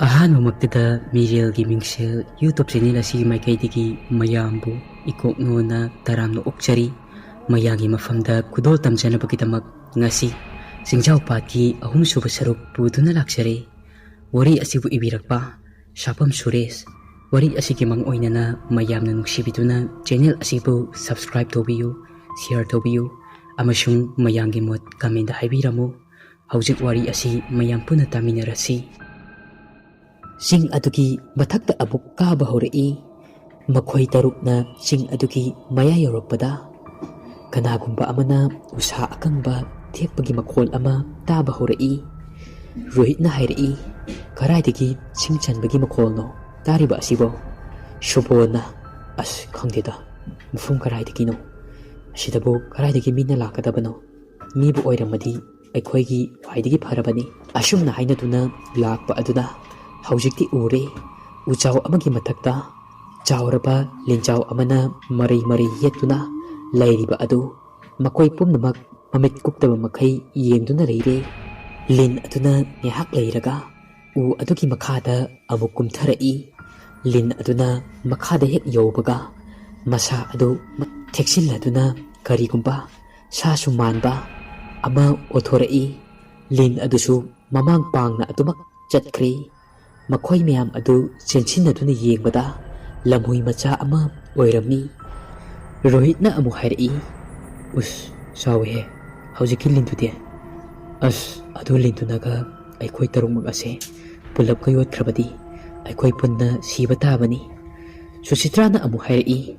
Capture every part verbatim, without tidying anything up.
ꯑꯍꯥꯟꯕꯃꯛꯇꯗ ꯃꯤꯔꯦꯜꯒꯤ ꯃꯤꯡꯁꯦꯜ YouTube channel ꯑꯁꯤꯒꯤ ꯃꯥꯏꯀꯩꯗꯒꯤ ꯃꯌꯥꯝꯕꯨ ꯏꯀꯣꯛꯅꯣꯅ ꯇꯔꯥꯝꯅ ꯑꯣꯛꯆꯔꯤ꯫ ꯃꯌꯥꯝꯒꯤ ꯃꯐꯝꯗ ꯈꯨꯗꯣꯜ ꯇꯝꯖꯅꯕꯒꯤꯗꯃꯛ ꯉꯁꯤ ꯆꯤꯡꯖꯥꯎ ꯄꯥꯠꯀꯤ ꯑꯍꯨꯝꯁꯨꯕ ꯁꯔꯨꯛ ꯄꯨꯗꯨꯅ ꯂꯥꯛꯆꯔꯦ꯫ ꯋꯥꯔꯤ ꯑꯁꯤꯕꯨ ꯏꯕꯤꯔꯛꯄ ꯁꯥꯄꯝ ꯁꯨꯔꯦꯁ꯫ ꯋꯥꯔꯤ ꯑꯁꯤꯒꯤ ꯃꯪ ꯑꯣꯏꯅꯅ ꯃꯌꯥꯝꯅ ꯅꯨꯡꯁꯤꯕꯤꯗꯨꯅ ꯆꯦꯅꯦꯜ ꯑꯁꯤꯕꯨ subscribe ꯇꯧꯕꯤꯌꯨ, share ꯇꯧꯕꯤꯌꯨ ꯑꯃꯁꯨꯡ ꯃꯌꯥꯝꯒꯤ ꯃꯣꯠ comment ꯍꯥꯏꯕꯤꯔꯝꯃꯨ꯫ ꯍꯧꯖꯤꯛ ꯋꯥꯔꯤ ꯑꯁꯤ ꯃꯌꯥꯝ ꯄꯨꯟꯅ ꯇꯥꯃꯤꯟꯅꯔꯁꯤ꯫ ꯆꯤꯡ ꯑꯗꯨꯒꯤ ꯃꯊꯛꯇ ꯑꯃꯨꯛ ꯀꯥꯕ ꯍꯧꯔꯛꯏ꯫ ꯃꯈꯣꯏ ꯇꯔꯨꯛꯅ ꯆꯤꯡ ꯑꯗꯨꯒꯤ ꯃꯌꯥ ꯌꯧꯔꯛꯄꯗ ꯀꯅꯥꯒꯨꯝꯕ ꯑꯃꯅ ꯎꯁꯥ ꯑꯀꯪꯕ ꯊꯦꯛꯄꯒꯤ ꯃꯈꯣꯜ ꯑꯃ ꯇꯥꯕ ꯍꯧꯔꯛꯏ꯫ ꯔꯣꯍꯤꯠꯅ ꯍꯥꯏꯔꯛꯏ, "ꯀꯗꯥꯏꯗꯒꯤ ꯁꯤꯡ ꯆꯟꯕꯒꯤ ꯃꯈꯣꯜꯅꯣ ꯇꯥꯔꯤꯕ ꯑꯁꯤꯕꯣ?" ꯁꯨꯕꯣꯟꯅ, "ꯑꯁ, ꯈꯪꯗꯦꯗ, ꯃꯐꯝ ꯀꯗꯥꯏꯗꯒꯤꯅꯣ? ꯑꯁꯤꯗꯕꯨ ꯀꯗꯥꯏꯗꯒꯤ ꯃꯤꯅ ꯂꯥꯛꯀꯗꯕꯅꯣ? ꯃꯤꯕꯨ ꯑꯣꯏꯔꯝꯃꯗꯤ ꯑꯩꯈꯣꯏꯒꯤ ꯈ꯭ꯋꯥꯏꯗꯒꯤ ꯐꯔꯕꯅꯤ꯫" ꯑꯁꯨꯝꯅ ꯍꯥꯏꯅꯗꯨꯅ ꯂꯥꯛꯄ ꯑꯗꯨꯅ ꯍꯧꯖꯤꯛꯇꯤ ꯎꯔꯦ꯫ ꯎꯆꯥꯎ ꯑꯃꯒꯤ ꯃꯊꯛꯇ ꯆꯥꯎꯔꯕ ꯂꯤꯟꯖꯥꯎ ꯑꯃꯅ ꯃꯔꯩ ꯃꯔꯩ ꯌꯦꯠꯇꯨꯅ ꯂꯩꯔꯤꯕ ꯑꯗꯨ ꯃꯈꯣꯏ ꯄꯨꯝꯅꯃꯛ ꯃꯃꯤꯠ ꯀꯨꯞꯇꯕ ꯃꯈꯩ ꯌꯦꯡꯗꯨꯅ ꯂꯩꯔꯦ꯫ ꯂꯤꯟ ꯑꯗꯨꯅ ꯉꯥꯏꯍꯥꯛ ꯂꯩꯔꯒ ꯎ ꯑꯗꯨꯒꯤ ꯃꯈꯥꯗ ꯑꯃꯨꯛ ꯀꯨꯝꯊꯔꯛꯏ꯫ ꯂꯤꯟ ꯑꯗꯨꯅ ꯃꯈꯥꯗ ꯍꯦꯛ ꯌꯧꯕꯒ ꯃꯁꯥ ꯑꯗꯨ ꯊꯦꯛꯆꯤꯜꯂꯗꯨꯅ ꯀꯔꯤꯒꯨꯝꯕ ꯁꯥꯁꯨ ꯃꯥꯟꯕ ꯑꯃ ꯑꯣꯊꯣꯔꯛꯏ꯫ ꯂꯤꯟ ꯑꯗꯨꯁꯨ ꯃꯃꯥꯡ ꯄꯥꯡꯅ ꯑꯗꯨꯃꯛ ꯆꯠꯈ꯭ꯔꯦ꯫ ꯃꯈꯣꯏ ꯃꯌꯥꯝ ꯑꯗꯨ ꯆꯦꯟꯁꯤꯟꯅꯗꯨꯅ ꯌꯦꯡꯕꯗ ꯂꯝꯍꯨꯏ ꯃꯆꯥ ꯑꯃ ꯑꯣꯏꯔꯝꯃꯤ꯫ ꯔꯣꯍꯤꯠꯅ ꯑꯃꯨꯛ ꯍꯥꯏꯔꯛꯏ, "ꯎꯁ, ꯆꯥꯎꯋꯤꯍꯦ, ꯍꯧꯖꯤꯛꯀꯤ ꯂꯤꯟꯗꯨꯗꯤ꯫ ꯑꯁ, ꯑꯗꯨ ꯂꯤꯟꯗꯨꯅꯒ ꯑꯩꯈꯣꯏ ꯇꯔꯨꯛꯃꯛ ꯑꯁꯦ ꯄꯨꯂꯞꯀ ꯌꯣꯠꯈ꯭ꯔꯕꯗꯤ ꯑꯩꯈꯣꯏ ꯄꯨꯟꯅ ꯁꯤꯕ ꯇꯥꯕꯅꯤ꯫" ꯁꯨꯆꯤꯇ꯭ꯔꯥꯅ ꯑꯃꯨꯛ ꯍꯥꯏꯔꯛꯏ,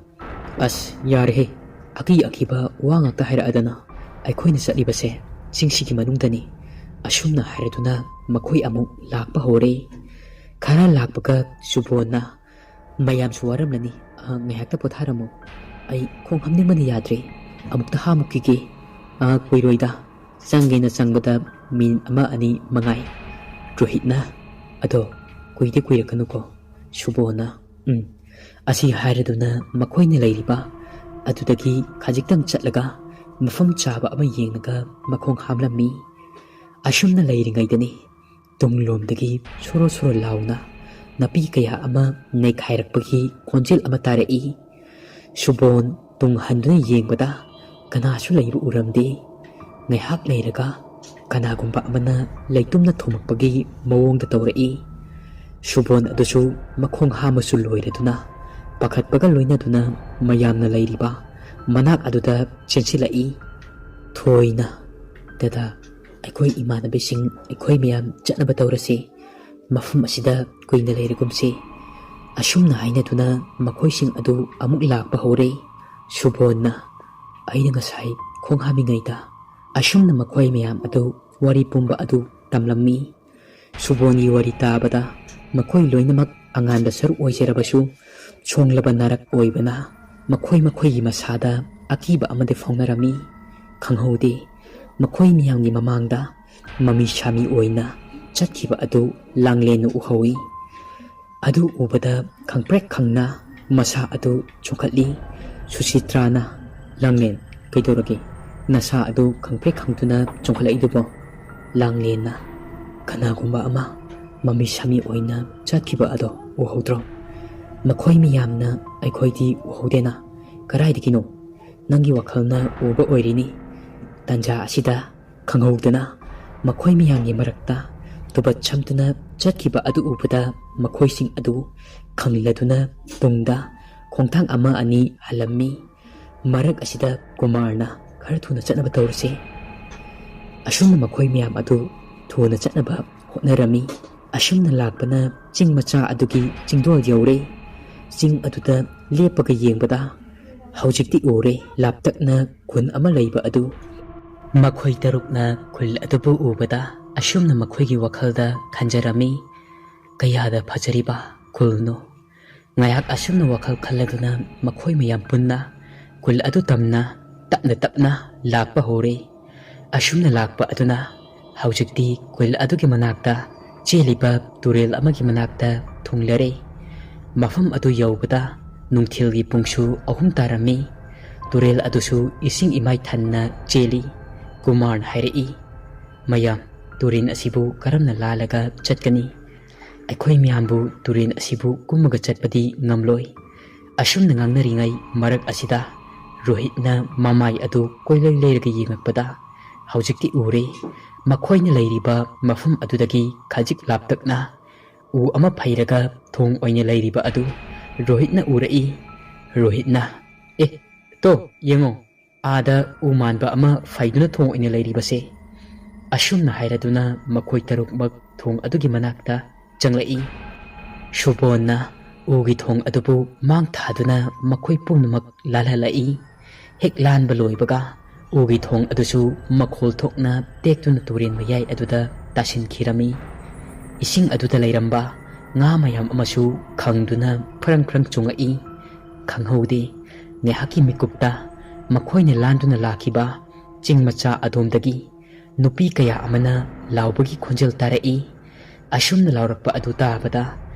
"ꯑꯁ, ꯌꯥꯔꯦꯍꯦ, ꯑꯀꯤ ꯑꯀꯤꯕ ꯋꯥ ꯉꯥꯛꯇ ꯍꯥꯏꯔꯛꯑꯗꯅ꯫ ꯑꯩꯈꯣꯏꯅ ꯆꯠꯂꯤꯕꯁꯦ ꯆꯤꯡꯁꯤꯒꯤ ꯃꯅꯨꯡꯗꯅꯤ꯫" ꯑꯁꯨꯝꯅ ꯍꯥꯏꯔꯗꯨꯅ ꯃꯈꯣꯏ ꯑꯃꯨꯛ ꯂꯥꯛꯄ ꯍꯧꯔꯦ꯫ ꯈꯔ ꯂꯥꯛꯄꯒ ꯁꯨꯕꯣꯟꯅ, "ꯃꯌꯥꯝꯁꯨ ꯋꯥꯔꯝꯂꯅꯤ, ꯑ, ꯉꯥꯏꯍꯥꯛꯇ ꯄꯣꯊꯥꯔꯝꯃꯨ꯫ ꯑꯩ ꯈꯣꯡ ꯍꯥꯝꯅꯤꯡꯕꯅ ꯌꯥꯗ꯭ꯔꯦ꯫ ꯑꯃꯨꯛꯇ ꯍꯥꯝꯃꯨꯈꯤꯒꯦ꯫ ꯑ, ꯀꯨꯏꯔꯣꯏꯗ, ꯆꯪꯒꯦꯅ ꯆꯪꯕꯗ ꯃꯤꯅꯤꯠ ꯑꯃ ꯑꯅꯤ ꯃꯉꯥꯏ꯫" ꯔꯣꯍꯤꯠꯅ, "ꯑꯗꯣ ꯀꯨꯏꯗꯤ ꯀꯨꯏꯔꯛꯀꯅꯨꯀꯣ꯫" ꯁꯨꯕꯣꯟꯅ, "ꯎꯝ꯫" ꯑꯁꯤ ꯍꯥꯏꯔꯗꯨꯅ ꯃꯈꯣꯏꯅ ꯂꯩꯔꯤꯕ ꯑꯗꯨꯗꯒꯤ ꯈꯖꯤꯛꯇꯪ ꯆꯠꯂꯒ ꯃꯐꯝ ꯆꯥꯕ ꯑꯃ ꯌꯦꯡꯂꯒ ꯃꯈꯣꯡ ꯍꯥꯝꯂꯝꯃꯤ꯫ ꯑꯁꯨꯝꯅ ꯂꯩꯔꯤꯉꯩꯗꯅꯤ ꯇꯨꯡꯂꯣꯝꯗꯒꯤ ꯁꯣꯔꯣ ꯁꯣꯔꯣ ꯂꯥꯎꯅ ꯅꯥꯄꯤ ꯀꯌꯥ ꯑꯃ ꯅꯩꯈꯥꯏꯔꯛꯄꯒꯤ ꯈꯣꯟꯖꯦꯜ ꯑꯃ ꯇꯥꯔꯛꯏ꯫ ꯁꯨꯕꯣꯟ ꯇꯨꯡ ꯍꯟꯗꯨꯅ ꯌꯦꯡꯕꯗ ꯀꯅꯥꯁꯨ ꯂꯩꯕ ꯎꯔꯝꯗꯦ꯫ ꯉꯥꯏꯍꯥꯛ ꯂꯩꯔꯒ ꯀꯅꯥꯒꯨꯝꯕ ꯑꯃꯅ ꯂꯩꯇꯨꯝꯅ ꯊꯣꯝꯃꯛꯄꯒꯤ ꯃꯑꯣꯡꯗ ꯇꯧꯔꯛꯏ꯫ ꯁꯨꯕꯣꯟ ꯑꯗꯨꯁꯨ ꯃꯈꯣꯡ ꯍꯥꯝꯕꯁꯨ ꯂꯣꯏꯔꯗꯨꯅ ꯄꯥꯈꯠꯄꯒ ꯂꯣꯏꯅꯗꯨꯅ ꯃꯌꯥꯝꯅ ꯂꯩꯔꯤꯕ ꯃꯅꯥꯛ ꯑꯗꯨꯗ ꯆꯦꯟꯁꯤꯜꯂꯛꯏ꯫ ꯊꯣꯏꯅ, "ꯗꯗꯥ, ꯑꯩꯈꯣꯏ ꯏꯃꯥꯟꯅꯕꯤꯁꯤꯡ ꯑꯩꯈꯣꯏ ꯃꯌꯥꯝ ꯆꯠꯅꯕ ꯇꯧꯔꯁꯤ꯫ ꯃꯐꯝ ꯑꯁꯤꯗ ꯀꯨꯏꯅ ꯂꯩꯔꯒꯨꯝꯁꯤ"꯫ ꯑꯁꯨꯝꯅ ꯍꯥꯏꯅꯗꯨꯅ ꯃꯈꯣꯏꯁꯤꯡ ꯑꯗꯨ ꯑꯃꯨꯛ ꯂꯥꯛꯄ ꯍꯧꯔꯦ꯫ ꯁꯨꯕꯣꯟꯅ, "ꯑꯩꯅ ꯉꯁꯥꯏ ꯈꯣꯡ ꯍꯥꯝꯃꯤꯉꯩꯗ"꯫ ꯑꯁꯨꯝꯅ ꯃꯈꯣꯏ ꯃꯌꯥꯝ ꯑꯗꯨ ꯋꯥꯔꯤ ꯄꯨꯝꯕ ꯑꯗꯨ ꯇꯝꯂꯝꯃꯤ꯫ ꯁꯨꯕꯣꯟꯒꯤ ꯋꯥꯔꯤ ꯇꯥꯕꯗ ꯃꯈꯣꯏ ꯂꯣꯏꯅꯃꯛ ꯑꯉꯥꯟꯕ ꯁꯔꯨꯛ ꯑꯣꯏꯖꯔꯕꯁꯨ ꯁꯣꯡꯂꯕ ꯅꯥꯔꯛ ꯑꯣꯏꯕꯅ ꯃꯈꯣꯏ ꯃꯈꯣꯏꯒꯤ ꯃꯁꯥꯗ ꯑꯀꯤꯕ ꯑꯃꯗꯤ ꯐꯥꯎꯅꯔꯝꯃꯤ꯫ ꯈꯪꯍꯧꯗꯦ, ꯃꯈꯣꯏ ꯃꯤꯌꯥꯝꯒꯤ ꯃꯃꯥꯡꯗ ꯃꯃꯤ ꯁꯥꯃꯤ ꯑꯣꯏꯅ ꯆꯠꯈꯤꯕ ꯑꯗꯨ ꯂꯥꯡꯂꯦꯟꯅ ꯎꯍꯧꯏ꯫ ꯑꯗꯨ ꯎꯕꯗ ꯈꯪꯄ꯭ꯔꯦꯛ ꯈꯪꯅ ꯃꯁꯥ ꯑꯗꯨ ꯆꯣꯡꯈꯠꯂꯤ꯫ ꯁꯨꯁꯤꯇ꯭ꯔꯥꯅ, "ꯂꯥꯡꯂꯦꯟ, ꯀꯩꯗꯧꯔꯒꯦ? ꯅꯁꯥ ꯑꯗꯨ ꯈꯪꯄ꯭ꯔꯦꯛ ꯈꯪꯗꯨꯅ ꯆꯣꯡꯈꯠꯂꯛꯏꯗꯨꯕꯣ?" ꯂꯥꯡꯂꯦꯟꯅ, "ꯀꯅꯥꯒꯨꯝꯕ ꯑꯃ ꯃꯃꯤ ꯁꯥꯃꯤ ꯑꯣꯏꯅ ꯆꯠꯈꯤꯕ ꯑꯗꯣ ꯎꯍꯧꯗ꯭ꯔꯣ? ꯃꯈꯣꯏ ꯃꯤꯌꯥꯝꯅ ꯑꯩꯈꯣꯏꯗꯤ ꯎꯍꯧꯗꯦꯅ꯫ ꯀꯗꯥꯏꯗꯒꯤꯅꯣ? ꯅꯪꯒꯤ ꯋꯥꯈꯜꯅ ꯎꯕ ꯑꯣꯏꯔꯤꯅꯤ"꯫ ꯇꯟꯖꯥ ꯑꯁꯤꯗ ꯈꯪꯍꯧꯗꯅ ꯃꯈꯣꯏ ꯃꯌꯥꯝꯒꯤ ꯃꯔꯛꯇ ꯇꯨꯕꯠ ꯁꯝꯗꯨꯅ ꯆꯠꯈꯤꯕ ꯑꯗꯨ ꯎꯕꯗ ꯃꯈꯣꯏꯁꯤꯡ ꯑꯗꯨ ꯈꯪꯂꯗꯨꯅ ꯇꯨꯡꯗ ꯈꯣꯡꯊꯥꯡ ꯑꯃ ꯑꯅꯤ ꯍꯜꯂꯝꯃꯤ꯫ ꯃꯔꯛ ꯑꯁꯤꯗ ꯀꯨꯃꯥꯔꯅ ꯈꯔ ꯊꯨꯅ ꯆꯠꯅꯕ ꯇꯧꯔꯁꯤ꯫ ꯑꯁꯨꯝꯅ ꯃꯈꯣꯏ ꯃꯌꯥꯝ ꯑꯗꯨ ꯊꯨꯅ ꯆꯠꯅꯕ ꯍꯣꯠꯅꯔꯝꯃꯤ꯫ ꯑꯁꯨꯝꯅ ꯂꯥꯛꯄꯅ ꯆꯤꯡ ꯃꯆꯥ ꯑꯗꯨꯒꯤ ꯆꯤꯡꯗꯣꯜ ꯌꯧꯔꯦ꯫ ꯆꯤꯡ ꯑꯗꯨꯗ ꯂꯦꯞꯄꯒ ꯌꯦꯡꯕꯗ ꯍꯧꯖꯤꯛꯇꯤ ꯎꯔꯦ ꯂꯥꯞꯇꯛꯅ ꯈꯨꯟ ꯑꯃ ꯂꯩꯕ ꯑꯗꯨ꯫ ꯃꯈꯣꯏ ꯇꯔꯨꯛꯅ ꯈꯨꯜ ꯑꯗꯨꯕꯨ ꯎꯕꯗ ꯑꯁꯨꯝꯅ ꯃꯈꯣꯏꯒꯤ ꯋꯥꯈꯜꯗ ꯈꯟꯖꯔꯝꯃꯤ, "ꯀꯌꯥꯗ ꯐꯖꯔꯤꯕ ꯈꯨꯜꯅꯣ!" ꯉꯥꯏꯍꯥꯛ ꯑꯁꯨꯝꯅ ꯋꯥꯈꯜ ꯈꯜꯂꯗꯨꯅ ꯃꯈꯣꯏ ꯃꯌꯥꯝ ꯄꯨꯟꯅ ꯈꯨꯜ ꯑꯗꯨ ꯇꯝꯅ ꯇꯞꯅ ꯇꯞꯅ ꯂꯥꯛꯄ ꯍꯧꯔꯦ꯫ ꯑꯁꯨꯝꯅ ꯂꯥꯛꯄ ꯑꯗꯨꯅ ꯍꯧꯖꯤꯛꯇꯤ ꯈꯨꯜ ꯑꯗꯨꯒꯤ ꯃꯅꯥꯛꯇ ꯆꯦꯜꯂꯤꯕ ꯇꯨꯔꯦꯜ ꯑꯃꯒꯤ ꯃꯅꯥꯛꯇ ꯊꯨꯡꯂꯔꯦ꯫ ꯃꯐꯝ ꯑꯗꯨ ꯌꯧꯕꯗ ꯅꯨꯡꯊꯤꯜꯒꯤ ꯄꯨꯡꯁꯨ ꯑꯍꯨꯝ ꯇꯥꯔꯝꯃꯤ꯫ ꯇꯨꯔꯦꯜ ꯑꯗꯨꯁꯨ ꯏꯁꯤꯡ ꯏꯃꯥꯏ ꯊꯟꯅ ꯆꯦꯜꯂꯤ꯫ ꯀꯨꯃꯥꯔꯅ ꯍꯥꯏꯔꯛꯏ, "ꯃꯌꯥꯝ, ꯇꯨꯔꯦꯜ ꯑꯁꯤꯕꯨ ꯀꯔꯝꯅ ꯂꯥꯜꯂꯒ ꯆꯠꯀꯅꯤ? ꯑꯩꯈꯣꯏ ꯃꯌꯥꯝꯕꯨ ꯇꯨꯔꯦꯜ ꯑꯁꯤꯕꯨ ꯀꯨꯝꯃꯒ ꯆꯠꯄꯗꯤ ꯉꯝꯂꯣꯏ꯫ ꯑꯁꯨꯝꯅ ꯉꯥꯡꯅꯔꯤꯉꯩ ꯃꯔꯛ ꯑꯁꯤꯗ ꯔꯣꯍꯤꯠꯅ ꯃꯃꯥꯏ ꯑꯗꯨ ꯀꯣꯏꯂꯩ ꯂꯩꯔꯒ ꯌꯦꯡꯂꯛꯄꯗ ꯍꯧꯖꯤꯛꯇꯤ ꯎꯔꯦ꯫ ꯃꯈꯣꯏꯅ ꯂꯩꯔꯤꯕ ꯃꯐꯝ ꯑꯗꯨꯗꯒꯤ ꯈꯖꯤꯛ ꯂꯥꯞꯇꯛꯅ ꯎ ꯑꯃ ꯐꯩꯔꯒ ꯊꯣꯡ ꯑꯣꯏꯅ ꯂꯩꯔꯤꯕ ꯑꯗꯨ ꯔꯣꯍꯤꯠꯅ ꯎꯔꯛꯏ꯫ ꯔꯣꯍꯤꯠꯅ, "ꯑꯦ, ꯇꯣ, ꯌꯦꯡꯉꯣ, ꯑꯥꯗ ꯎ ꯃꯥꯟꯕ ꯑꯃ ꯐꯩꯗꯨꯅ ꯊꯣꯡ ꯑꯣꯏꯅ ꯂꯩꯔꯤꯕꯁꯦ꯫" ꯑꯁꯨꯝꯅ ꯍꯥꯏꯔꯗꯨꯅ ꯃꯈꯣꯏ ꯇꯔꯨꯛꯃꯛ ꯊꯣꯡ ꯑꯗꯨꯒꯤ ꯃꯅꯥꯛꯇ ꯆꯪꯂꯛꯏ꯫ ꯁꯨꯕꯣꯟꯅ ꯎꯒꯤ ꯊꯣꯡ ꯑꯗꯨꯕꯨ ꯃꯥꯡ ꯊꯥꯗꯨꯅ ꯃꯈꯣꯏ ꯄꯨꯝꯅꯃꯛ ꯂꯥꯜꯍꯜꯂꯛꯏ꯫ ꯍꯦꯛ ꯂꯥꯟꯕ ꯂꯣꯏꯕꯒ ꯎꯒꯤ ꯊꯣꯡ ꯑꯗꯨꯁꯨ ꯃꯈꯣꯜ ꯊꯣꯛꯅ ꯇꯦꯛꯇꯨꯅ ꯇꯨꯔꯦꯟ ꯃꯌꯥꯏ ꯑꯗꯨꯗ ꯇꯥꯁꯤꯟꯈꯤꯔꯝꯃꯤ꯫ ꯏꯁꯤꯡ ꯑꯗꯨꯗ ꯂꯩꯔꯝꯕ ꯉꯥ ꯃꯌꯥꯝ ꯑꯃꯁꯨ ꯈꯪꯗꯨꯅ ꯐ꯭ꯔꯪ ꯐ꯭ꯔꯪ ꯆꯣꯡꯉꯛꯏ꯫ ꯈꯪꯍꯧꯗꯦ, ꯉꯥꯏꯍꯥꯛꯀꯤ ꯃꯤꯀꯨꯞꯇ ꯃꯈꯣꯏꯅ ꯂꯥꯟꯗꯨꯅ ꯂꯥꯛꯈꯤꯕ ꯆꯤꯡ ꯃꯆꯥ ꯑꯗꯣꯝꯗꯒꯤ ꯅꯨꯄꯤ ꯀꯌꯥ ꯑꯃꯅ ꯂꯥꯎꯕꯒꯤ ꯈꯣꯟꯖꯦꯜ ꯇꯥꯔꯛꯏ꯫ ꯑꯁꯨꯝꯅ ꯂꯥꯎꯔꯛꯄ ꯑꯗꯨ ꯇꯥꯕꯗ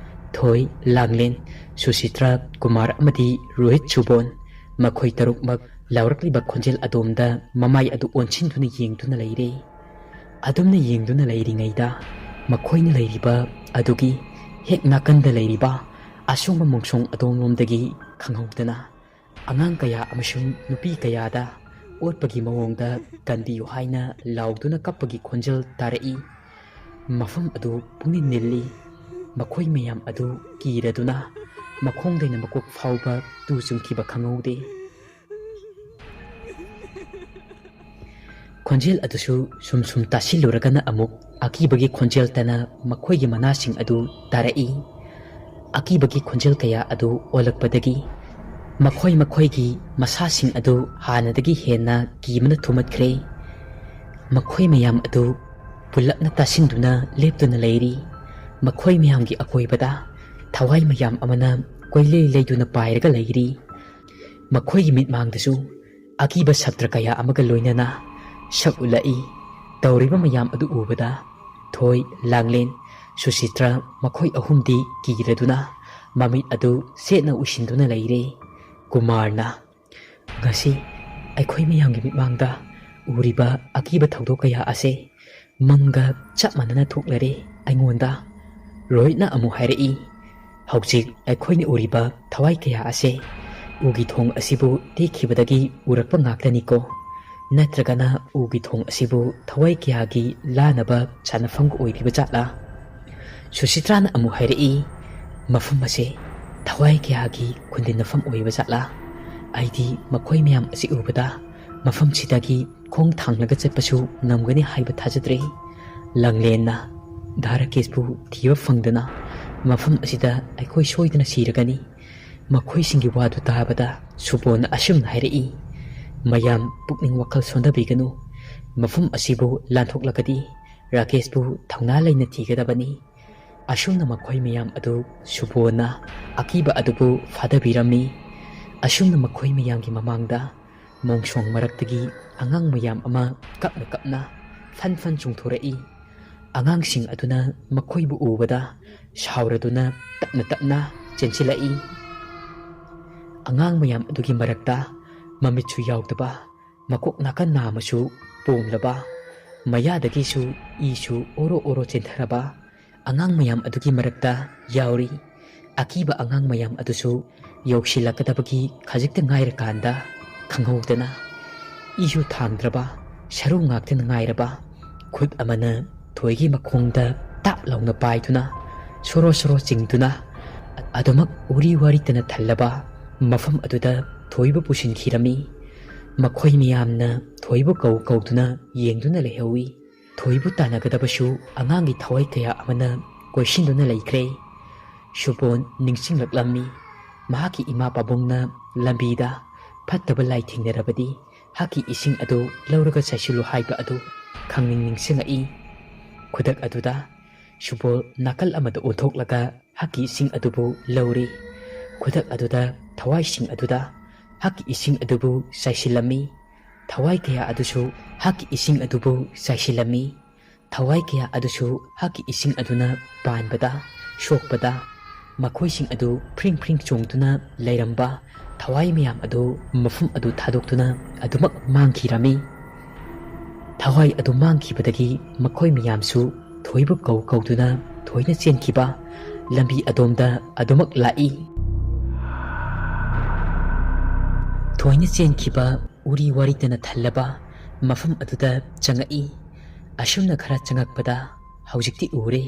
ꯊꯣꯏ, ꯂꯥꯡꯂꯦꯟ, ꯁꯨꯁꯤꯇ꯭ꯔ, ꯀꯨꯃꯥꯔ ꯑꯃꯗꯤ ꯔꯣꯍꯤꯠ ꯁꯨꯕꯣꯟ, ꯃꯈꯣꯏ ꯇꯔꯨꯛꯃꯛ ꯂꯥꯎꯔꯛꯂꯤꯕ ꯈꯣꯟꯖꯦꯜ ꯑꯗꯣꯝꯗ ꯃꯃꯥꯏ ꯑꯗꯨ ꯑꯣꯟꯁꯤꯟꯗꯨꯅ ꯌꯦꯡꯗꯨꯅ ꯂꯩꯔꯦ꯫ ꯑꯗꯨꯝꯅ ꯌꯦꯡꯗꯨꯅ ꯂꯩꯔꯤꯉꯩꯗ ꯃꯈꯣꯏꯅ ꯂꯩꯔꯤꯕ ꯑꯗꯨꯒꯤ ꯍꯦꯛ ꯅꯥꯀꯟꯗ ꯂꯩꯔꯤꯕ ꯑꯁꯣꯡꯕ ꯃꯣꯡꯁꯣꯡ ꯑꯗꯣꯝꯂꯣꯝꯗꯒꯤ ꯈꯪꯍꯧꯗꯅ ꯑꯉꯥꯡ ꯀꯌꯥ ꯑꯃꯁꯨꯡ ꯅꯨꯄꯤ ꯀꯌꯥꯗ ꯑꯣꯠꯄꯒꯤ ꯃꯑꯣꯡꯗ "ꯀꯟꯕꯤꯌꯨ" ꯍꯥꯏꯅ ꯂꯥꯎꯗꯨꯅ ꯀꯞꯄꯒꯤ ꯈꯣꯟꯖꯦꯜ ꯇꯥꯔꯛꯏ꯫ ꯃꯐꯝ ꯑꯗꯨ ꯄꯨꯡꯅꯤꯜ ꯅꯤꯜꯂꯤ꯫ ꯃꯈꯣꯏ ꯃꯌꯥꯝ ꯑꯗꯨ ꯀꯤꯔꯗꯨꯅ ꯃꯈꯣꯡꯗꯩꯅ ꯃꯀꯣꯛ ꯐꯥꯎꯕ ꯇꯨ ꯆꯨꯡꯈꯤꯕ ꯈꯪꯍꯧꯗꯦ꯫ ꯈꯣꯟꯖꯦꯜ ꯑꯗꯨꯁꯨ ꯁꯨꯝ ꯁꯨꯝ ꯇꯥꯁꯤꯜꯂꯨꯔꯒꯅ ꯑꯃꯨꯛ ꯑꯀꯤꯕꯒꯤ ꯈꯣꯟꯖꯦꯜꯇꯅ ꯃꯈꯣꯏꯒꯤ ꯃꯅꯥꯁꯤꯡ ꯑꯗꯨ ꯇꯥꯔꯛꯏ꯫ ꯑꯀꯤꯕꯒꯤ ꯈꯣꯟꯖꯦꯜ ꯀꯌꯥ ꯑꯗꯨ ꯑꯣꯜꯂꯛꯄꯗꯒꯤ ꯃꯈꯣꯏ ꯃꯈꯣꯏꯒꯤ ꯃꯁꯥꯁꯤꯡ ꯑꯗꯨ ꯍꯥꯟꯅꯗꯒꯤ ꯍꯦꯟꯅ ꯀꯤꯕꯅ ꯊꯨꯝꯃꯠꯈ꯭ꯔꯦ꯫ ꯃꯈꯣꯏ ꯃꯌꯥꯝ ꯑꯗꯨ ꯄꯨꯜꯂꯞꯅ ꯇꯥꯁꯤꯟꯗꯨꯅ ꯂꯦꯞꯇꯨꯅ ꯂꯩꯔꯤ꯫ ꯃꯈꯣꯏ ꯃꯌꯥꯝꯒꯤ ꯑꯀꯣꯏꯕꯗ ꯊꯋꯥꯏ ꯃꯌꯥꯝ ꯑꯃꯅ ꯀꯣꯏꯂꯩ ꯂꯩꯗꯨꯅ ꯄꯥꯏꯔꯒ ꯂꯩꯔꯤ꯫ ꯃꯈꯣꯏꯒꯤ ꯃꯤꯠꯃꯥꯡꯗꯁꯨ ꯑꯀꯤꯕ ꯁꯥꯇ꯭ꯔ ꯀꯌꯥ ꯑꯃꯒ ꯂꯣꯏꯅꯅ ꯁꯛ ꯎꯠꯂꯛꯏ꯫ ꯇꯧꯔꯤꯕ ꯃꯌꯥꯝ ꯑꯗꯨ ꯎꯕꯗ ꯊꯣꯏ, ꯂꯥꯡꯂꯦꯟ, ꯁꯨꯁꯤꯇ꯭ꯔ ꯃꯈꯣꯏ ꯑꯍꯨꯝꯗꯤ ꯀꯤꯔꯗꯨꯅ ꯃꯃꯤꯠ ꯑꯗꯨ ꯁꯦꯠꯅ ꯎꯏꯁꯤꯟꯗꯨꯅ ꯂꯩꯔꯦ꯫ ꯀꯨꯃꯥꯔꯅ, "ꯉꯁꯤ ꯑꯩꯈꯣꯏ ꯃꯌꯥꯝꯒꯤ ꯃꯤꯠꯃꯥꯡꯗ ꯎꯔꯤꯕ ꯑꯀꯤꯕ ꯊꯧꯗꯣꯛ ꯀꯌꯥ ꯑꯁꯦ ꯃꯪꯒ ꯆꯞ ꯃꯥꯟꯅꯅ ꯊꯣꯛꯂꯔꯦ ꯑꯩꯉꯣꯟꯗ꯫ ꯔꯣꯍꯤꯠꯅ ꯑꯃꯨꯛ ꯍꯥꯏꯔꯛꯏ, "ꯍꯧꯖꯤꯛ ꯑꯩꯈꯣꯏꯅ ꯎꯔꯤꯕ ꯊꯋꯥꯏ ꯀꯌꯥ ꯑꯁꯦ ꯎꯒꯤ ꯊꯣꯡ ꯑꯁꯤꯕꯨ ꯇꯦꯛꯈꯤꯕꯗꯒꯤ ꯎꯔꯛꯄ ꯉꯥꯛꯇꯅꯤꯀꯣ? ꯅꯠꯇ꯭ꯔꯒꯅ ꯎꯒꯤ ꯊꯣꯡ ꯑꯁꯤꯕꯨ ꯊꯋꯥꯏ ꯀꯌꯥꯒꯤ ꯂꯥꯟꯅꯕ ꯁꯥꯟꯅꯐꯝꯒ ꯑꯣꯏꯔꯤꯕ ꯖꯥꯠꯂꯥ?" ꯁꯨꯁꯤꯇ꯭ꯔꯥꯅ ꯑꯃꯨꯛ ꯍꯥꯏꯔꯛꯏ, "ꯃꯐꯝ ꯑꯁꯦ ꯊꯋꯥꯏ ꯀꯌꯥꯒꯤ ꯈꯨꯟꯗꯤꯟꯅꯐꯝ ꯑꯣꯏꯕ ꯖꯥꯠꯂꯥ? ꯑꯩꯗꯤ ꯃꯈꯣꯏ ꯃꯌꯥꯝ ꯑꯁꯤ ꯎꯕꯗ ꯃꯐꯝꯁꯤꯗꯒꯤ ꯈꯣꯡ ꯊꯥꯡꯂꯒ ꯆꯠꯄꯁꯨ ꯉꯝꯒꯅꯤ ꯍꯥꯏꯕ ꯊꯥꯖꯗ꯭ꯔꯦ꯫ ꯂꯥꯡꯂꯦꯟꯅ ꯙꯥꯔꯥꯀꯦꯁꯄꯨ ꯊꯤꯕ ꯐꯪꯗꯅ ꯃꯐꯝ ꯑꯁꯤꯗ ꯑꯩꯈꯣꯏ ꯁꯣꯏꯗꯅ ꯁꯤꯔꯒꯅꯤ꯫" ꯃꯈꯣꯏꯁꯤꯡꯒꯤ ꯋꯥꯗꯨ ꯇꯥꯕꯗ ꯁꯨꯕꯣꯟꯅ ꯑꯁꯨꯝꯅ ꯍꯥꯏꯔꯛꯏ, "ꯃꯌꯥꯝ ꯄꯨꯛꯅꯤꯡ ꯋꯥꯈꯜ ꯁꯣꯟꯊꯕꯤꯒꯅꯨ꯫ ꯃꯐꯝ ꯑꯁꯤꯕꯨ ꯂꯥꯟꯊꯣꯛꯂꯒꯗꯤ ꯔꯥꯀꯦꯁꯄꯨ ꯊꯧꯅꯥ ꯂꯩꯅ ꯊꯤꯒꯗꯕꯅꯤ꯫" ꯑꯁꯨꯝꯅ ꯃꯈꯣꯏ ꯃꯌꯥꯝ ꯑꯗꯨ ꯁꯨꯕꯣꯟꯅ ꯑꯀꯤꯕ ꯑꯗꯨꯕꯨ ꯐꯥꯗꯕꯤꯔꯝꯃꯤ꯫ ꯑꯁꯨꯝꯅ ꯃꯈꯣꯏ ꯃꯌꯥꯝꯒꯤ ꯃꯃꯥꯡꯗ ꯃꯣꯡꯁꯣꯡ ꯃꯔꯛꯇꯒꯤ ꯑꯉꯥꯡ ꯃꯌꯥꯝ ꯑꯃ ꯀꯞꯅ ꯀꯞꯅ ꯐꯟ ꯐꯟ ꯆꯣꯡꯊꯣꯔꯛꯏ꯫ ꯑꯉꯥꯡꯁꯤꯡ ꯑꯗꯨꯅ ꯃꯈꯣꯏꯕꯨ ꯎꯕꯗ ꯁꯥꯎꯔꯗꯨꯅ ꯇꯞꯅ ꯇꯞꯅ ꯆꯦꯟꯁꯤꯜꯂꯛꯏ꯫ ꯑꯉꯥꯡ ꯃꯌꯥꯝ ꯑꯗꯨꯒꯤ ꯃꯔꯛꯇ ꯃꯃꯤꯠꯁꯨ ꯌꯥꯎꯗꯕ, ꯃꯀꯣꯛ ꯅꯥꯀꯟ ꯅꯥꯝꯃꯁꯨ ꯄꯣꯝꯂꯕ, ꯃꯌꯥꯗꯒꯤꯁꯨ ꯏꯁꯨ ꯑꯣꯔꯣ ꯑꯣꯔꯣ ꯆꯦꯟꯊꯔꯕ ꯑꯉꯥꯡ ꯃꯌꯥꯝ ꯑꯗꯨꯒꯤ ꯃꯔꯛꯇ ꯌꯥꯎꯔꯤ꯫ ꯑꯀꯤꯕ ꯑꯉꯥꯡ ꯃꯌꯥꯝ ꯑꯗꯨꯁꯨ ꯌꯧꯁꯤꯜꯂꯛꯀꯗꯕꯒꯤ ꯈꯖꯤꯛꯇ ꯉꯥꯏꯔꯀꯥꯟꯗ ꯈꯪꯍꯧꯗꯅ ꯏꯁꯨ ꯊꯥꯡꯗ꯭ꯔꯕ, ꯁꯔꯨ ꯉꯥꯛꯇꯅ ꯉꯥꯏꯔꯕ ꯈꯨꯠ ꯑꯃꯅ ꯊꯣꯏꯒꯤ ꯃꯈꯣꯡꯗ ꯇꯥꯞ ꯂꯥꯎꯅ ꯄꯥꯏꯗꯨꯅ, ꯁꯣꯔꯣ ꯁꯣꯔꯣ ꯆꯤꯡꯗꯨꯅ, ꯑꯗꯨꯃꯛ ꯎꯔꯤ ꯋꯥꯔꯤꯇꯅ ꯊꯜꯂꯕ ꯃꯐꯝ ꯑꯗꯨꯗ ꯊꯣꯏꯕꯨ ꯄꯨꯁꯤꯟꯈꯤꯔꯝꯃꯤ꯫ ꯃꯈꯣꯏ ꯃꯌꯥꯝꯅ ꯊꯣꯏꯕꯨ ꯀꯧ ꯀꯧꯗꯨꯅ ꯌꯦꯡꯗꯨꯅ ꯂꯩꯍꯧꯏ꯫ ꯊꯣꯏꯕꯨ ꯇꯥꯟꯅꯒꯗꯕꯁꯨ ꯑꯉꯥꯡꯒꯤ ꯊꯋꯥꯏ ꯀꯌꯥ ꯑꯃꯅ ꯀꯣꯏꯁꯤꯟꯗꯨꯅ ꯂꯩꯈ꯭ꯔꯦ꯫ ꯁꯨꯕꯣꯟ ꯅꯤꯡꯁꯤꯡꯂꯛꯂꯝꯃꯤ꯫ ꯃꯍꯥꯛꯀꯤ ꯏꯃꯥ ꯄꯥꯕꯨꯡꯅ ꯂꯝꯕꯤꯗ ꯐꯠꯇꯕ ꯂꯥꯏ ꯊꯦꯡꯅꯔꯕꯗꯤ ꯍꯛꯀꯤ ꯏꯁꯤꯡ ꯑꯗꯨ ꯂꯧꯔꯒ ꯆꯥꯏꯁꯤꯜꯂꯨ ꯍꯥꯏꯕ ꯑꯗꯨ ꯈꯪꯅꯤꯡ ꯅꯤꯡꯁꯤꯡꯉꯛꯏ꯫ ꯈꯨꯗꯛ ꯑꯗꯨꯗ ꯁꯨꯕꯣꯜ ꯅꯥꯀꯜ ꯑꯃꯗ ꯑꯣꯟꯊꯣꯛꯂꯒ ꯍꯛꯀꯤ ꯏꯁꯤꯡ ꯑꯗꯨꯕꯨ ꯂꯧꯔꯤ꯫ ꯈꯨꯗꯛ ꯑꯗꯨꯗ ꯊꯋꯥꯏꯁꯤꯡ ꯑꯗꯨꯗ ꯍꯛꯀꯤ ꯏꯁꯤꯡ ꯑꯗꯨꯕꯨ ꯆꯥꯏꯁꯤꯜꯂꯝꯃꯤ꯫ ꯊꯋꯥꯏ ꯀꯌꯥ ꯑꯗꯨꯁꯨ ꯍꯛꯀꯤ ꯏꯁꯤꯡ ꯑꯗꯨꯕꯨ ꯆꯥꯏꯁꯤꯜꯂꯝꯃꯤ꯫ ꯊꯋꯥꯏ ꯀꯌꯥ ꯑꯗꯨꯁꯨ ꯍꯛꯀꯤ ꯏꯁꯤꯡ ꯑꯗꯨꯅ ꯄꯥꯟꯕꯗ, ꯁꯣꯛꯄꯗ, ꯃꯈꯣꯏꯁꯤꯡ ꯑꯗꯨ ꯐ꯭ꯔꯤꯡ ꯐ꯭ꯔꯤꯡ ꯆꯣꯡꯗꯨꯅ ꯂꯩꯔꯝꯕ ꯊꯋꯥꯏ ꯃꯌꯥꯝ ꯑꯗꯨ ꯃꯐꯝ ꯑꯗꯨ ꯊꯥꯗꯣꯛꯇꯨꯅ ꯑꯗꯨꯃꯛ ꯃꯥꯡꯈꯤꯔꯝꯃꯤ꯫ ꯊꯋꯥꯏ ꯑꯗꯨ ꯃꯥꯡꯈꯤꯕꯗꯒꯤ ꯃꯈꯣꯏ ꯃꯌꯥꯝꯁꯨ ꯊꯣꯏꯕꯨ ꯀꯧ ꯀꯧꯗꯨꯅ ꯊꯣꯏꯅ ꯆꯦꯟꯈꯤꯕ ꯂꯝꯕꯤ ꯑꯗꯣꯝꯗ ꯑꯗꯨꯃꯛ ꯂꯥꯛꯏ꯫ ꯊꯣꯏꯅ ꯆꯦꯟꯈꯤꯕ ꯎꯔꯤ ꯋꯥꯔꯤꯇꯅ ꯊꯜꯂꯕ ꯃꯐꯝ ꯑꯗꯨꯗ ꯆꯪꯉꯛꯏ꯫ ꯑꯁꯨꯝꯅ ꯈꯔ ꯆꯪꯉꯛꯄꯗ ꯍꯧꯖꯤꯛꯇꯤ ꯎꯔꯦ꯫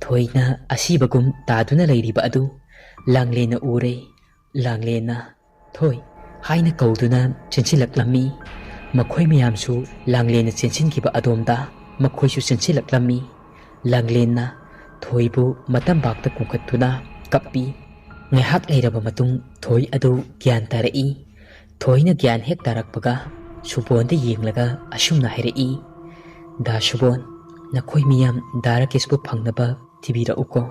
ꯊꯣꯏꯅ ꯑꯁꯤꯕꯒꯨꯝ ꯇꯥꯗꯨꯅ ꯂꯩꯔꯤꯕ ꯑꯗꯨ ꯂꯥꯡꯂꯦꯟꯅ ꯎꯔꯦ꯫ ꯂꯥꯡꯂꯦꯟꯅ "ꯊꯣꯏ" ꯍꯥꯏꯅ ꯀꯧꯗꯨꯅ ꯆꯦꯟꯁꯤꯜꯂꯛꯂꯝꯃꯤ꯫ ꯃꯈꯣꯏ ꯃꯌꯥꯝꯁꯨ ꯂꯥꯡꯂꯦꯟꯅ ꯆꯦꯟꯁꯤꯟꯈꯤꯕ ꯑꯗꯣꯝꯗ ꯃꯈꯣꯏꯁꯨ ꯆꯦꯟꯁꯤꯜꯂꯛꯂꯝꯃꯤ꯫ ꯂꯥꯡꯂꯦꯟꯅ ꯊꯣꯏꯕꯨ ꯃꯇꯝꯕꯥꯛꯇ ꯀꯣꯡꯈꯠꯇꯨꯅ ꯀꯞꯄꯤ꯫ ꯉꯥꯏꯍꯥꯛ ꯂꯩꯔꯕ ꯃꯇꯨꯡ ꯊꯣꯏ ꯑꯗꯨ ꯒ꯭ꯌꯥꯟ ꯇꯥꯔꯛꯏ꯫ ꯊꯣꯏꯅ ꯒ꯭ꯌꯥꯟ ꯍꯦꯛ ꯇꯥꯔꯛꯄꯒ ꯁꯨꯕꯣꯟꯗ ꯌꯦꯡꯂꯒ ꯑꯁꯨꯝꯅ ꯍꯥꯏꯔꯛꯏ, "ꯗꯥ ꯁꯨꯕꯣꯟ, ꯅꯈꯣꯏ ꯃꯤꯌꯥꯝ ꯗꯥ ꯔꯥꯀꯦꯁꯄꯨ ꯐꯪꯅꯕ ꯊꯤꯕꯤꯔꯛꯎꯀꯣ꯫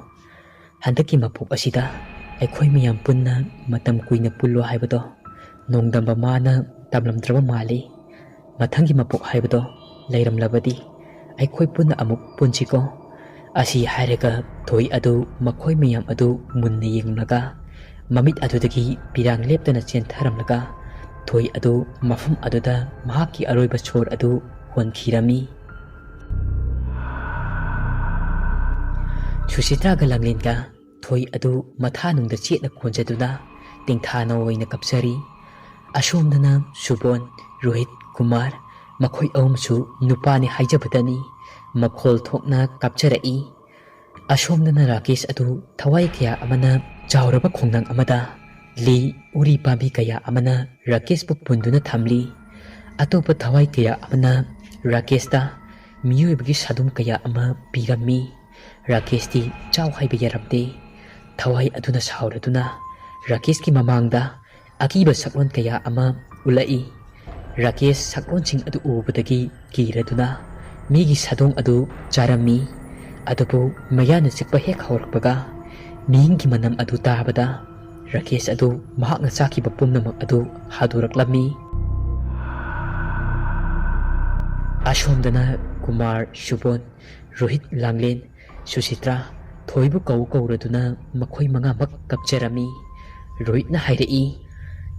ꯍꯟꯗꯛꯀꯤ ꯃꯄꯣꯛ ꯑꯁꯤꯗ ꯑꯩꯈꯣꯏ ꯃꯌꯥꯝ ꯄꯨꯟꯅ ꯃꯇꯝ ꯀꯨꯏꯅ ꯄꯨꯜꯂꯣ ꯍꯥꯏꯕꯗꯣ ꯅꯣꯡꯗꯝꯕ ꯃꯥꯅ ꯇꯝꯂꯝꯗ꯭ꯔꯕ ꯃꯥꯜꯂꯤ꯫ ꯃꯊꯪꯒꯤ ꯃꯄꯣꯛ ꯍꯥꯏꯕꯗꯣ ꯂꯩꯔꯝꯂꯕꯗꯤ ꯑꯩꯈꯣꯏ ꯄꯨꯟꯅ ꯑꯃꯨꯛ ꯄꯨꯟꯁꯤꯀꯣ?" ꯑꯁꯤ ꯍꯥꯏꯔꯒ ꯊꯣꯏ ꯑꯗꯨ ꯃꯈꯣꯏ ꯃꯌꯥꯝ ꯑꯗꯨ ꯃꯨꯟꯅ ꯌꯦꯡꯂꯒ ꯃꯃꯤꯠ ꯑꯗꯨꯗꯒꯤ ꯄꯤꯔꯥꯡ ꯂꯦꯞꯇꯅ ꯆꯦꯟꯊꯔꯝꯂꯒ ꯊꯣꯏ ꯑꯗꯨ ꯃꯐꯝ ꯑꯗꯨꯗ ꯃꯍꯥꯛꯀꯤ ꯑꯔꯣꯏꯕ ꯁꯣꯔ ꯑꯗꯨ ꯍꯣꯟꯈꯤꯔꯝꯃꯤ꯫ ꯁꯨꯁꯤꯇ꯭ꯔꯥꯒ ꯂꯥꯡꯂꯦꯟꯒ ꯊꯣꯏ ꯑꯗꯨ ꯃꯊꯥꯅꯨꯡꯗ ꯆꯦꯠꯅ ꯀꯣꯟꯖꯗꯨꯅ ꯇꯦꯡꯊꯥꯅ ꯑꯣꯏꯅ ꯀꯞꯆꯔꯤ꯫ ꯑꯁꯣꯝꯗꯅ ꯁꯨꯕꯣꯟ, ꯔꯣꯍꯤꯠ, ꯀꯨꯃꯥꯔ ꯃꯈꯣꯏ ꯑꯍꯨꯝꯁꯨ ꯅꯨꯄꯥꯅꯤ ꯍꯥꯏꯖꯕꯗꯅꯤ ꯃꯈꯣꯜ ꯊꯣꯛꯅ ꯀꯞꯆꯔꯛꯏ꯫ ꯑꯁꯣꯝꯗꯅ ꯔꯥꯀꯦꯁ ꯑꯗꯨ ꯊꯋꯥꯏ ꯀꯌꯥ ꯑꯃꯅ ꯆꯥꯎꯔꯕ ꯈꯣꯡꯅꯥꯡ ꯑꯃꯗ ꯂꯤ ꯎꯔꯤ ꯄꯥꯝꯕꯤ ꯀꯌꯥ ꯑꯃꯅ ꯔꯥꯀꯦꯁꯄꯨ ꯄꯨꯟꯗꯨꯅ ꯊꯝꯂꯤ꯫ ꯑꯇꯣꯞꯄ ꯊꯋꯥꯏ ꯀꯌꯥ ꯑꯃꯅ ꯔꯥꯀꯦꯁꯇ ꯃꯤꯑꯣꯏꯕꯒꯤ ꯁꯥꯗꯣꯡ ꯀꯌꯥ ꯑꯃ ꯄꯤꯔꯝꯃꯤ꯫ ꯔꯥꯀꯦꯁꯇꯤ ꯆꯥꯎ ꯍꯥꯏꯕ ꯌꯥꯔꯝꯗꯦ꯫ ꯊꯋꯥꯏ ꯑꯗꯨꯅ ꯁꯥꯎꯔꯗꯨꯅ ꯔꯥꯀꯦꯁꯀꯤ ꯃꯃꯥꯡꯗ ꯑꯀꯤꯕ ꯁꯛꯂꯣꯟ ꯀꯌꯥ ꯑꯃ ꯎꯠꯂꯛꯏ꯫ ꯔꯥꯀꯦꯁ ꯁꯛꯂꯣꯟꯁꯤꯡ ꯑꯗꯨ ꯎꯕꯗꯒꯤ ꯀꯤꯔꯗꯨꯅ ꯃꯤꯒꯤ ꯁꯥꯗꯣꯡ ꯑꯗꯨ ꯆꯥꯔꯝꯃꯤ꯫ ꯑꯗꯨꯕꯨ ꯃꯌꯥꯅ ꯆꯤꯛꯄ ꯍꯦꯛ ꯍꯧꯔꯛꯄꯒ ꯃꯤꯡꯒꯤ ꯃꯅꯝ ꯑꯗꯨ ꯇꯥꯕꯗ ꯔꯥꯀꯦꯁ ꯑꯗꯨ ꯃꯍꯥꯛꯅ ꯆꯥꯈꯤꯕ ꯄꯨꯝꯅꯃꯛ ꯑꯗꯨ ꯍꯥꯗꯣꯔꯛꯂꯝꯃꯤ꯫ ꯑꯁꯣꯝꯗꯅ ꯀꯨꯃꯥꯔ, ꯁꯨꯕꯣꯟ, ꯔꯣꯍꯤꯠ, ꯂꯥꯡꯂꯦꯟ, ꯁꯨꯁꯤꯇ꯭ꯔꯥ ꯊꯣꯏꯕꯨ ꯀꯧ ꯀꯧꯔꯗꯨꯅ ꯃꯈꯣꯏ ꯃꯉꯥꯃꯛ ꯀꯞꯆꯔꯝꯃꯤ꯫ ꯔꯣꯍꯤꯠꯅ ꯍꯥꯏꯔꯛꯏ,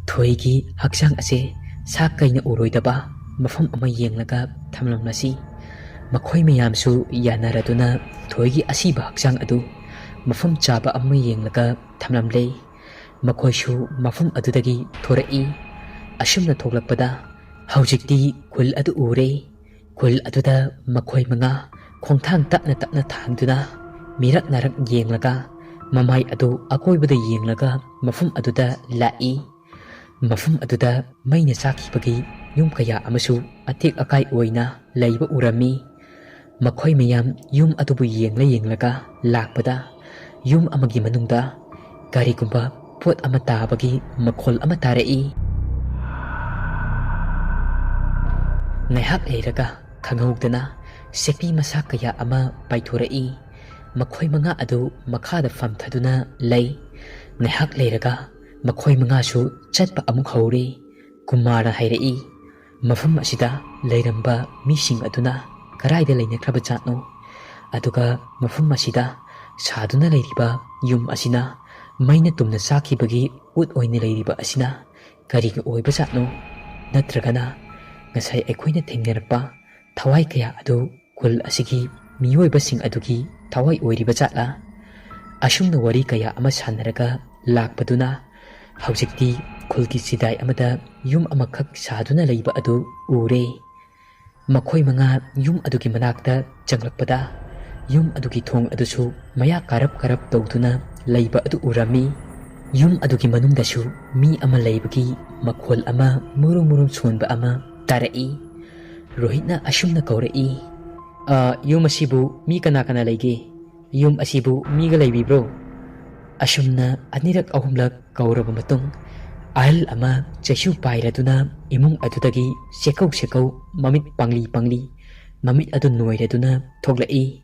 "ꯊꯣꯏꯒꯤ ꯍꯛꯆꯥꯡ ꯑꯁꯦ ꯁꯥ ꯀꯩꯅ ꯎꯔꯣꯏꯗꯕ, ꯃꯐꯝ ꯑꯃ ꯌꯦꯡꯂꯒ ꯊꯝꯂꯝꯂꯁꯤ꯫ ꯃꯈꯣꯏ ꯃꯌꯥꯝꯁꯨ ꯌꯥꯅꯔꯗꯨꯅ ꯊꯣꯏꯒꯤ ꯑꯁꯤꯕ ꯍꯛꯆꯥꯡ ꯑꯗꯨ ꯃꯐꯝ ꯆꯥꯕ ꯑꯃ ꯌꯦꯡꯂꯒ ꯊꯝꯂꯝꯂꯦ꯫ ꯃꯈꯣꯏꯁꯨ ꯃꯐꯝ ꯑꯗꯨꯗꯒꯤ ꯊꯣꯔꯛꯏ꯫ ꯑꯁꯨꯝꯅ ꯊꯣꯛꯂꯛꯄꯗ ꯍꯧꯖꯤꯛꯇꯤ ꯈꯨꯜ ꯑꯗꯨ ꯎꯔꯦ꯫ ꯈꯨꯜ ꯑꯗꯨꯗ ꯃꯈꯣꯏ ꯃꯉꯥ ꯈꯣꯡꯊꯥꯡ ꯇꯞꯅ ꯇꯞꯅ ꯊꯥꯡꯗꯨꯅ ꯃꯤꯔꯛ ꯅꯥꯔꯛ ꯌꯦꯡꯂꯒ ꯃꯃꯥꯏ ꯑꯗꯨ ꯑꯀꯣꯏꯕꯗ ꯌꯦꯡꯂꯒ ꯃꯐꯝ ꯑꯗꯨꯗ ꯂꯥꯛꯏ꯫ ꯃꯐꯝ ꯑꯗꯨꯗ ꯃꯩꯅ ꯆꯥꯛꯈꯤꯕꯒꯤ ꯌꯨꯝ ꯀꯌꯥ ꯑꯃꯁꯨ ꯑꯇꯦꯛ ꯑꯀꯥꯏ ꯑꯣꯏꯅ ꯂꯩꯕ ꯎꯔꯝꯃꯤ꯫ ꯃꯈꯣꯏ ꯃꯌꯥꯝ ꯌꯨꯝ ꯑꯗꯨꯕꯨ ꯌꯦꯡꯂ ꯌꯦꯡꯂꯒ ꯂꯥꯛꯄꯗ ꯌꯨꯝ ꯑꯃꯒꯤ ꯃꯅꯨꯡꯗ ꯀꯔꯤꯒꯨꯝꯕ ꯄꯣꯠ ꯑꯃ ꯇꯥꯕꯒꯤ ꯃꯈꯣꯜ ꯑꯃ ꯇꯥꯔꯛꯏ꯫ ꯉꯥꯏꯍꯥꯛ ꯂꯩꯔꯒ ꯈꯪꯍꯧꯗꯅ ꯁꯦꯛꯄꯤ ꯃꯁꯥ ꯀꯌꯥ ꯑꯃ ꯄꯥꯏꯊꯣꯔꯛꯏ꯫ ꯃꯈꯣꯏ ꯃꯉꯥ ꯑꯗꯨ ꯃꯈꯥꯗ ꯐꯝꯊꯗꯨꯅ ꯂꯩ꯫ ꯉꯥꯏꯍꯥꯛ ꯂꯩꯔꯒ ꯃꯈꯣꯏ ꯃꯉꯥꯁꯨ ꯆꯠꯄ ꯑꯃꯨꯛ ꯍꯧꯔꯦ꯫ ꯀꯨꯃꯥꯔꯅ ꯍꯥꯏꯔꯛꯏ, "ꯃꯐꯝ ꯑꯁꯤꯗ ꯂꯩꯔꯝꯕ ꯃꯤꯁꯤꯡ ꯑꯗꯨꯅ ꯀꯗꯥꯏꯗ ꯂꯩꯅꯈ꯭ꯔꯕ ꯖꯥꯠꯅꯣ? ꯑꯗꯨꯒ ꯃꯐꯝ ꯑꯁꯤꯗ ꯁꯥꯗꯨꯅ ꯂꯩꯔꯤꯕ ꯌꯨꯝ ꯑꯁꯤꯅ ꯃꯩꯅ ꯇꯨꯝꯅ ꯆꯥꯛꯈꯤꯕꯒꯤ ꯎꯠ ꯑꯣꯏꯅ ꯂꯩꯔꯤꯕ ꯑꯁꯤꯅ ꯀꯔꯤꯒꯤ ꯑꯣꯏꯕ ꯖꯥꯠꯅꯣ? ꯅꯠꯇ꯭ꯔꯒꯅ ꯉꯁꯥꯏ ꯑꯩꯈꯣꯏꯅ ꯊꯦꯡꯅꯔꯛꯄ ꯊꯋꯥꯏ ꯀꯌꯥ ꯑꯗꯨ ꯈꯨꯜ ꯑꯁꯤꯒꯤ ꯃꯤꯑꯣꯏꯕꯁꯤꯡ ꯑꯗꯨꯒꯤ ꯊꯋꯥꯏ ꯑꯣꯏꯔꯤꯕ ꯖꯥꯠꯂꯥ?" ꯑꯁꯨꯝꯅ ꯋꯥꯔꯤ ꯀꯌꯥ ꯑꯃ ꯁꯥꯟꯅꯔꯒ ꯂꯥꯛꯄꯗꯨꯅ ꯍꯧꯖꯤꯛꯇꯤ ꯈꯨꯜꯒꯤ ꯆꯤꯗꯥꯏ ꯑꯃꯗ ꯌꯨꯝ ꯑꯃꯈꯛ ꯁꯥꯗꯨꯅ ꯂꯩꯕ ꯑꯗꯨ ꯎꯔꯦ꯫ ꯃꯈꯣꯏ ꯃꯉꯥ ꯌꯨꯝ ꯑꯗꯨꯒꯤ ꯃꯅꯥꯛꯇ ꯆꯪꯂꯛꯄꯗ ꯌꯨꯝ ꯑꯗꯨꯒꯤ ꯊꯣꯡ ꯑꯗꯨꯁꯨ ꯃꯌꯥ ꯀꯥꯔꯞ ꯀꯥꯔꯞ ꯇꯧꯗꯨꯅ ꯂꯩꯕ ꯑꯗꯨ ꯎꯔꯝꯃꯤ꯫ ꯌꯨꯝ ꯑꯗꯨꯒꯤ ꯃꯅꯨꯡꯗꯁꯨ ꯃꯤ ꯑꯃ ꯂꯩꯕꯒꯤ ꯃꯈꯣꯜ ꯑꯃ ꯃꯨꯔꯨꯝ ꯃꯨꯔꯨꯝ ꯁꯣꯟꯕ ꯑꯃ ꯇꯥꯔꯛꯏ꯫ ꯔꯣꯍꯤꯠꯅ ꯑꯁꯨꯝꯅ ꯀꯧꯔꯛꯏ, "ꯑ, ꯌꯨꯝ ꯑꯁꯤꯕꯨ ꯃꯤ ꯀꯅꯥ ꯀꯅꯥ ꯂꯩꯒꯦ? ꯌꯨꯝ ꯑꯁꯤꯕꯨ ꯃꯤꯒ ꯂꯩꯕꯤꯕ꯭ꯔꯣ?" ꯑꯁꯨꯝꯅ ꯑꯅꯤꯔꯛ ꯑꯍꯨꯝꯂꯛ ꯀꯧꯔꯕ ꯃꯇꯨꯡ, ꯑꯍꯜ ꯑꯃ ꯆꯩꯁꯨ ꯄꯥꯏꯔꯗꯨꯅ ꯏꯃꯨꯡ ꯑꯗꯨꯗꯒꯤ ꯁꯦꯀꯧ ꯁꯦꯀꯧ, ꯃꯃꯤꯠ ꯄꯥꯡꯂꯤ ꯄꯥꯡꯂꯤ, ꯃꯃꯤꯠ ꯑꯗꯨ ꯅꯣꯏꯔꯗꯨꯅ ꯊꯣꯛꯂꯛꯏ꯫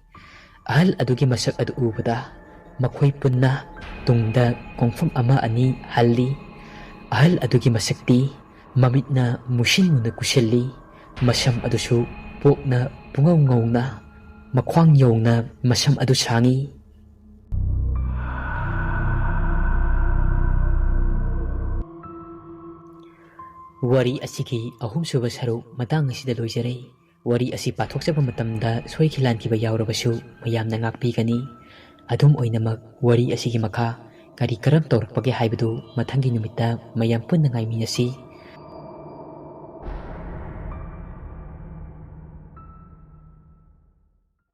ꯑꯍꯜ ꯑꯗꯨꯒꯤ ꯃꯁꯛ ꯑꯗꯨ ꯎꯕꯗ ꯃꯈꯣꯏ ꯄꯨꯟꯅ ꯇꯨꯡꯗ ꯈꯣꯡꯐꯝ ꯑꯃ ꯑꯅꯤ ꯍꯜꯂꯤ꯫ ꯑꯍꯜ ꯑꯗꯨꯒꯤ ꯃꯁꯛꯇꯤ ꯃꯃꯤꯠꯅ ꯃꯨꯁꯤꯟ ꯃꯨꯅ ꯀꯨꯁꯤꯜꯂꯤ, ꯃꯁꯝ ꯑꯗꯨꯁꯨ ꯄꯣꯛꯅ ꯄꯨꯡꯉꯧ ꯉꯧꯅ, ꯃꯈ꯭ꯋꯥꯡ ꯌꯧꯅ ꯃꯁꯝ ꯑꯗꯨ ꯁꯥꯡꯉꯤ꯫ ꯋꯥꯔꯤ ꯑꯁꯤꯒꯤ ꯑꯍꯨꯝꯁꯨꯕ ꯁꯔꯨꯛ ꯃꯇꯥꯡ ꯑꯁꯤꯗ ꯂꯣꯏꯖꯔꯦ꯫ ꯋꯥꯔꯤ ꯑꯁꯤ ꯄꯥꯊꯣꯛꯆꯕ ꯃꯇꯝꯗ ꯁꯣꯏꯈꯤ ꯂꯥꯟꯈꯤꯕ ꯌꯥꯎꯔꯕꯁꯨ ꯃꯌꯥꯝꯅ ꯉꯥꯛꯄꯤꯒꯅꯤ꯫ ꯑꯗꯨꯝ ꯑꯣꯏꯅꯃꯛ, ꯋꯥꯔꯤ ꯑꯁꯤꯒꯤ ꯃꯈꯥ ꯀꯔꯤ ꯀꯔꯝ ꯇꯧꯔꯛꯄꯒꯦ ꯍꯥꯏꯕꯗꯨ ꯃꯊꯪꯒꯤ ꯅꯨꯃꯤꯠꯇ ꯃꯌꯥꯝ ꯄꯨꯟꯅ ꯉꯥꯏꯃꯤꯟꯅꯁꯤ꯫